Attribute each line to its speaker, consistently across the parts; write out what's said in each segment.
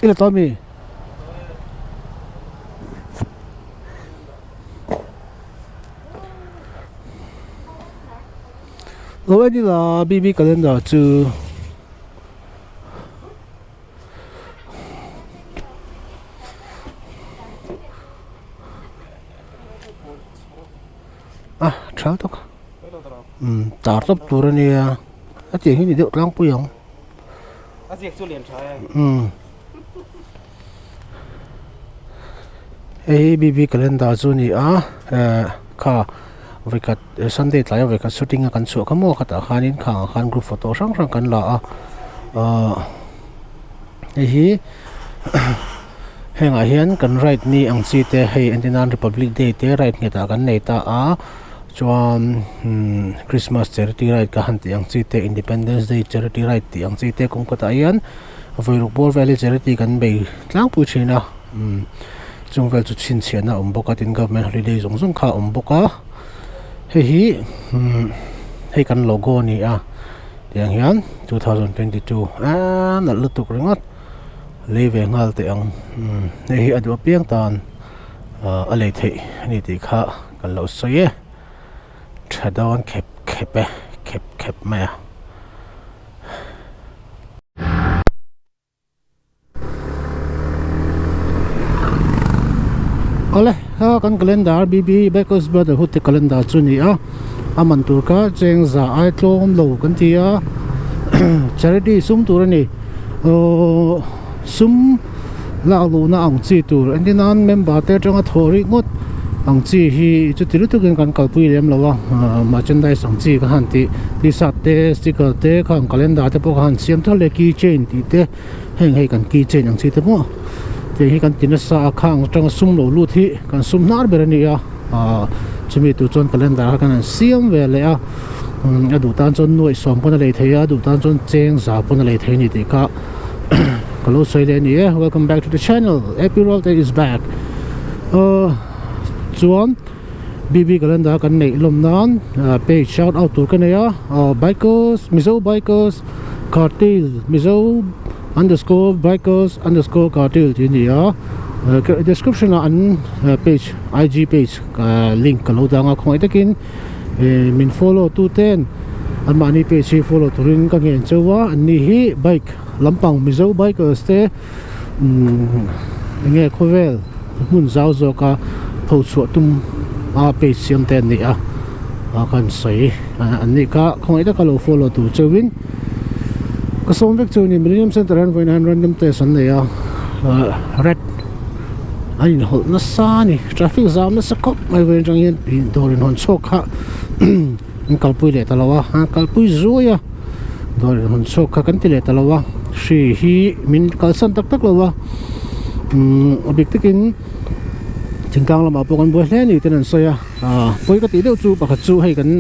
Speaker 1: I la tawh ami? Lo en ila BB calendar chu. A tha tawk umm tar tawp tur a nia a tiang hi ni deuh tlangpui ang umm hei hi BB calendar chu a ni a eh kha vawikhat sunday tlaia vawikhat shooting a kan chhuah kha maw khatah khanin khangah khan group photo hrang hrang kan la a ahh hei hi. Hengah hian kan ride ni ang chi te hei entir nan Republic Day te ride nghet ah kan nei ta a chuan umm Christmas charity ride ka han tih ang chi te Independence Day charity ride tih ang chi te kawng kawtah hian vawiruk bawr vel hi charity kan bei tlangpui thin a umm chung vel chu chhinchhiahna a awm bawk a tin government holiday zawng zawng kha a awm bawk a hei hi umm hei kan logo a ni a tiang hian 2022 aaa nalh lutuk ringawt. Lei ve nghal teh ang umm hei hi a duh apiang tan ah a lei theih a ni tih kha kan lo sawi e tha dawn khep khep e khep khep mai a. Awle ha kan calendar BB Bakers Brotherhood te calendar chu a ni a a man tur kha cheng za ai tlawm lo kan ti a charity sum tur a ni. Aww sum lak luhna ang chi tur engtin nan member te atanga thawh rih ngawt ang chi hi chuti lutuk in kan kalpui lem lo a merchandise ang chi ka han tih t-shirt te sticker te khang calendar te pawh ka han siam thar leh key chain tih te heng hei kan key chain ang chi te pawh tiang hi kan ti nasa a khang atanga sum lo lut hi kan sum hnar ber a ni a ahh chumi tur chuan calendar kha kan han siam ve leh a. A duh tan chuan nuaih sawm pawn a lei thei a a duh tan chuan cheng za pawn a lei thei a ni tih kha ka lo sawi leh a ni e welcome back to the channel happy world day is back ahh chuan BB calendar kan neih lawm nan page shout out tur ka nei a ahh bikers mizo bikers cartel mizo underscore bikers underscore cartel tih a ni a description ah an page IG page link ka lo dang a khawngaih takin. Ih min follow tu ten an mahni page hi follow turin ka ngen cheu a an ni hi bike lampang mizo bikers te umm enge khawvel hmun zau zawk a pho chhuah tum a page siam te an ni a a kan sawi an nih kha khawngaih taka lo follow tur cheu in ka sawm vek cheu a ni millennium center ah hian vawiin ah hian random test an nei a ah red. A inhawlh nasa a ni traffic zam nasa khawp mai vawiin atang hian ih dawr inhawn chhuak kha an kalpui leh ta lo a an kalpui zuai a dawr inhawn chhuak kha kan ti leh ta lo a hri hi min kalsan tak tak lo a umm a bik takin thingtlang lamah pawh kan buai hle a ni ten an sawi a ah pawi ka tih deuh chu pakhat chu hei kan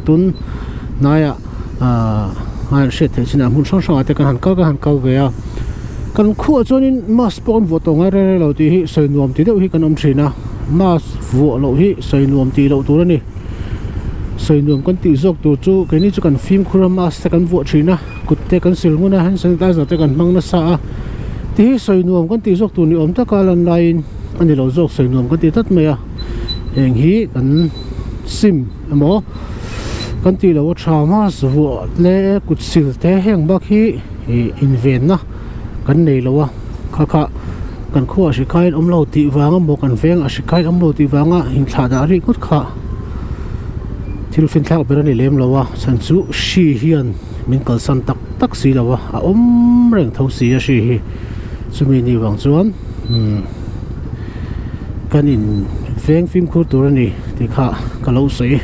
Speaker 1: tun hnaiah ah a hriat theih chinah hmun hrang hrangah te kan han kal kan han kal ve a. Kan khuah chuanin mask pawh an vuah tawh ngai reng reng lo tih hi sawi nuam ti deuh hi kan awm thin a, mask vuah loh hi sawi nuam tih loh tur a ni. Sawi nuam kan tih zawk tur chu keini chu kan fimkhur a mask te kan vuah thin a, kut te kan sil ngun a, hand sanitizer te kan hmang nasa a, tih hi sawi nuam kan tih zawk tur ni awm taka lan laiin a ni lo zawk sawi nuam kan ti tlat mai a, heng hi kan sim emaw kan tih loh a tha mask vuah leh kut sil te heng bak hi. Ih invenna kan nei lo a kha kha kan khuaah hri khain awm lo tih vang emaw kan vengah hri khain awm lo tih vanga inthlah dah rih ngawt kha thil finthlak ber a ni lem lo a chhan chu hri hian min kalsan tak tak si lo a a awm reng tho si a hri hi chumi ni vang chuan umm kan in veng fimkhur tur a ni tih kha ka lo sawi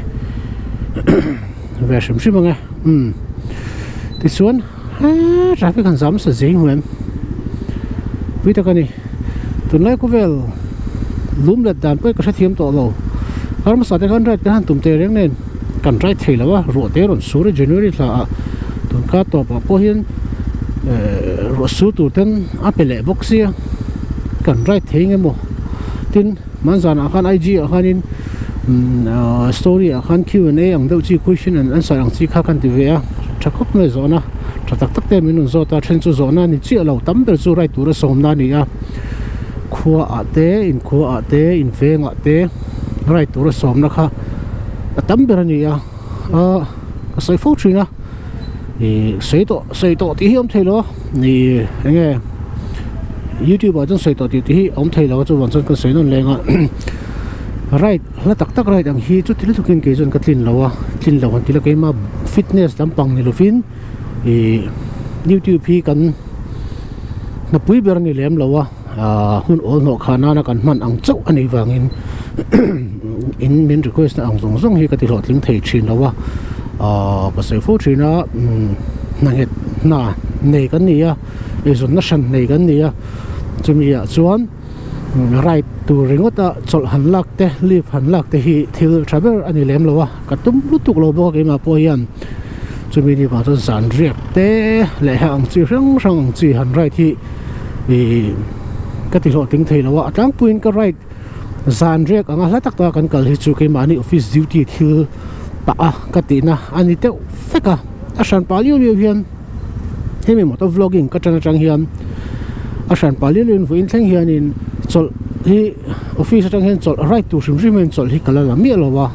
Speaker 1: ve hrim hrim ang e umm. Tichuan heee traffic han zam sa zing hmu em pui tak a ni tunlai khawvel lum let dan pawh hi ka hrethiam tawh lo kar hmasa te khan ride kan han tum teh reng nen kan ride thei lo a ruah te rawn sur a January thla ah tun kar tawp ah pawh hian ehh ruah sur tur ten a pe leh bawk sia kan ride thei nge maw tin hmanzan ah khan IG ah khanin story ah khan Q and A ang deuh chi question and answer ang chi kha kan ti ve a tha khawp mai zawhna Tha tak tak te min rawn zawt a, then chu zawhna a ni chiah lo, tam ber chu ride tura sawmna a ni a, khua ah te, inkhua ah te, inveng ah te ride tura sawmna kha a tam ber a ni a, ah ka sawi fo thin a, ih sawi tawh sawi tawh tih hi a awm thei lo a, ih eng nge youtube ah chuan sawi tawh tih te hi a awm thei lo a chuvang chuan kan sawi nawn leng a ride hla tak tak ride ang hi chuti lutukin kei chuan ka tlin lo a, tlin lo han ti la keimah fitness lampang ni lovin. Ih youtube hi kan hnapui ber a ni lem lo a ah hun awl hnawh khah nana kan hman ang chauh a nih vangin in min request na ang zawng zawng hi ka ti hlawhtling thei thin lo a ah ka sawi fo thin a umm hna nghet hna nei kan ni a eizawnna hran nei kan ni a chumi ah chuan ride tur ringawt a chawlh han lak te leave han lak te hi thil tha ber a ni lem lo a ka tum lutuk lo bawk a keimah pawh hian chumi ni vang chuan zan riak te leh heng ang chi hrang hrang ang chi han ride hi ih ka ti hlawhtling thei lo a a tlangpuiin ka ride zan riak anga hla tak taka kan kal hi chu keimahni office duty thil pah a ka tihna a ni deuh vek a a hran pah liau liau hian. Hemi motor vlogging ka tan atang hian a hran pah lian lian vawiin thleng hianin chawlh hi office atang hian chawlh ride tur hrim hrim hian chawlh hi ka la la miah lo a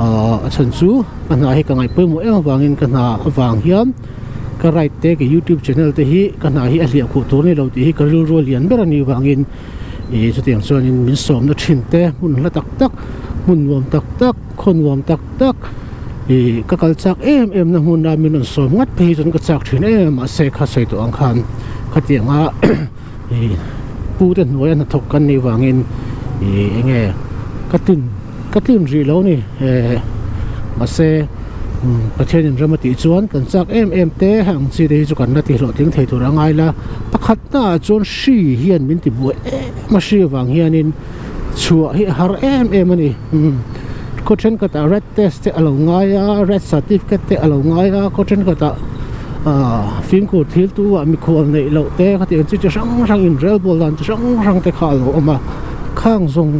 Speaker 1: ahh a chhan chu ka hna hi ka ngaih pawimawh em avangin ka hna avang hian ka ride te ka youtube channel te hi ka hna hi a hliah khuh tur a ni lo tih hi ka rilru a lian ber a nih vangin ih chutiang chuanin min sawmna thin te hmun hla tak tak hmun nuam tak tak khaw nuam tak tak. Ih ka kal chak em em na hmun a min rawn sawm ngat phei hi chuan ka chak thin em em mahse kha sawi tawh ang khan khatiang a ih pu te hnuai a hnathawk kan nih vangin ih eng nge ka tlin ka tlin rih lo a ni eh mahse umm Pathian in ram a tih chuan kan chak em em te heng ang chi te hi chu kan la ti hlawhtling thei tur a ngai la pakhat naah chuan hri hian min ti buai em a hri avang hianin chhuah hi a har em em a ni umm khaw thenkhatah red test te a lo ngai a red certificate te a lo ngai a khaw thenkhatah ahh fimkhur thil tu ah mikhual neih loh te khatiang chi chi hrang hrang in rel bawl dan chi hrang hrang te kha a lo awm a khang zawng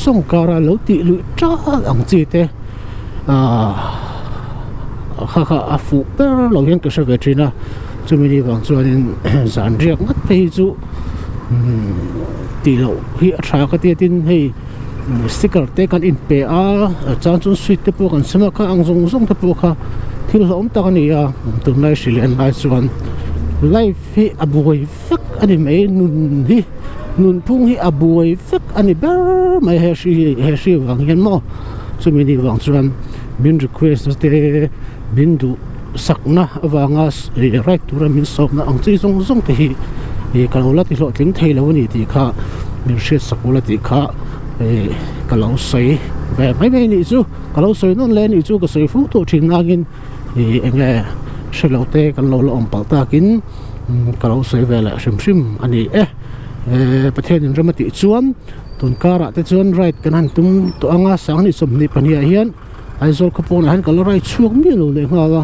Speaker 1: zawng kara lo tih luih tal ang chi te ahh kha kha a fuh ber lo hian ka hre ve thin a chumi ni vang chuanin zan riak ngat phei hi chu umm tih loh hi a tha ka ti a tin hei sticker te kan in pe a chang chuan sweet te pawh kan sem a kha ang zawng zawng te pawh kha thil hlauhawm tak a ni a tunlai hri leh lai chuan life hi a buai vek a ni mai nun hi nunphung hi a buai vek a ni ber mai he hri he hri vang hian maw chumi ni vang chuan min request na te min duh sakna avanga ride tura min sawmna ang chi zawng zawng te hi ih ka lo la ti hlawhtling thei lo a ni tih kha min hriat sak ula tih kha ih ka lo sawi ve mai mai a nih chu ka lo sawi nawn leh a nih chu ka sawi fo tawh thin nangin ih eng nge hre lo te kan lo la awm palh takin ka lo sawi ve leh hrim hrim a ni e eh Pathian in ram a tih chuan tun karah te chuan ride kan han tum tawh ang a sanghnih 22 ah hian. Aizawl khaw pawnah hian ka la rai chhuak miah lo leh nghal a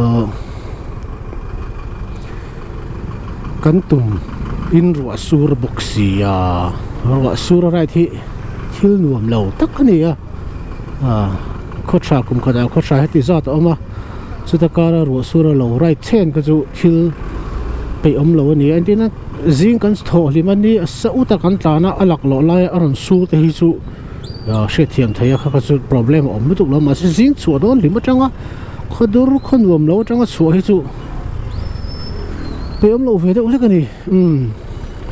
Speaker 1: ahh kan tum in ruah sur bawk si a ruah sur a ride hi thil nuam lo tak a ni a ahh khaw tha kum khatah khaw tha heti zat a awm a chuta kara ruah sur a lo ride chhen kha chu thil peih awm lo a ni a entirna zing kan thawh hlim a ni a sa ut a kan tlan a a laklawh laia a rawn sur te hi chu. Hriatthiam theih a kha kha chu problem a awm lutuk lo mahse zing chhuah dawn hlim atanga khaw dur khaw nuam lo atanga chhuah hi chu pe awm loh ve deuh hlek a ni umm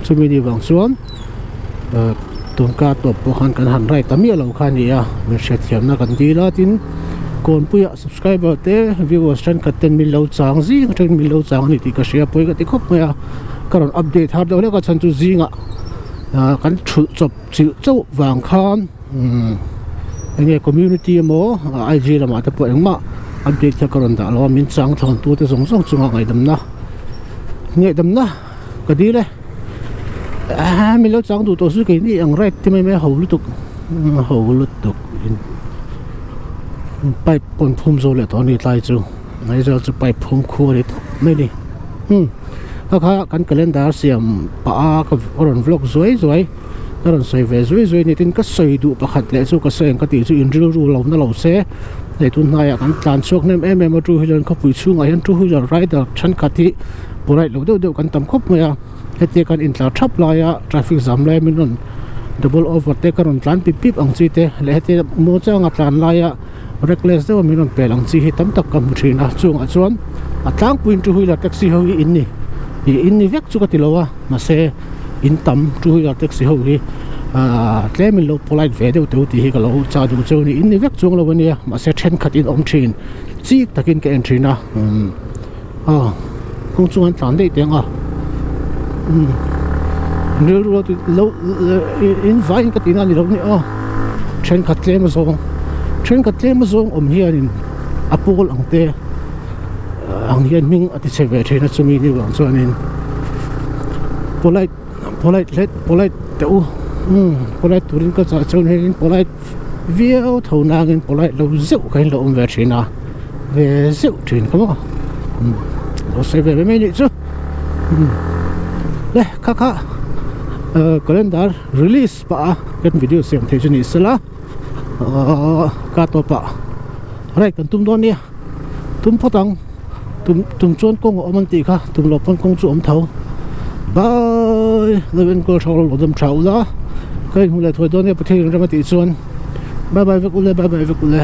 Speaker 1: chumi ni vang chuan tun kar tawp pawh khan kan han ride ta miah lo kha a ni a min hriatthiamna kan dil a tin kawnpuiah subscriber te viewers thenkhat ten min lo chang zing atangin min lo chang a ni tih ka hria pawi ka ti khawp mai a ka rawn update har deuh hlek a chhan chu zingah kan thulh chawp. Chilh chauh vang khan umm enge community emaw IG lamah te pawh engmah update kha ka rawn dah lo a min chang thlawn tu te zawng zawng chungah ngaihdamna ngaihdamna ka dil e ah min lo chang duh tawh chu keini ang ride te mai mai a ho lutuk a ho lutuk in pipe pawn phum zo leh tawh a ni tlai chu Aizawl chu pipe phum khu a ni tawp mai a ni umm kha kha kan calendar siam pah a ka rawn vlog zuai zuai. Ka rawn sawi ve zui zui a ni tin ka sawi duh pakhat leh chu ka sawi ang ka tih chu in rilru lo na lo se. Hei tun hnaiah kan tlan chhuak hnem em em a two wheeler khawpui chhungah hian two wheeler rider thenkhat hi polite lo deuh deuh kan tam khawp mai a hetia kan intlar thap laia traffic jam lai min rawn double over te ka rawn tlan pip pip ang chi te leh hetia maw changa tlan laia reckless deuha min rawn pel ang chi hi tam tak ka hmu thin a chungah chuan a tlangpuiin two wheeler taxi ho hi in ni ih in ni vek chu ka ti lo a mahse in tam two wheeler taxi ho hi ahh tlem in lo polite ve deuh teuh tih hi ka lo chah duh cheu a ni in ni vek chuang lo a nia mahse thenkhat in awm thin chik takin ka en thin a umm aw kawng chungah an tlan daih teh ang a umm rilru a lo in vaiin ka tihna a ni lo ni aw thenkhat tlem a zawng thenkhat tlem a zawng awm hianin a pawl ang te ang hian hming a ti chhe ve thin a chumi ni vang chuanin polite polite hle polite teh u umm polite turin ka chah chuan hianin polite viau tho nangin polite lo zeuh kha in lo awm ve thin a ve zeuh thin kha maw umm lo sawi ve mai mai nih chu umm le kha kha ahh calendar release pah a kan video siam thei chu ni sela ahh ka tawpah ride kan tum dawn nia tum phawt ang tum tum chuan kawng a awm an tih kha tum loh pawn kawng chu a awm tho bye lo enkawl tha lo dam tha ula ka inhmu leh thuai dawn nia Pathian in rem a tih chuan bye bye vek ule bye bye vek ule.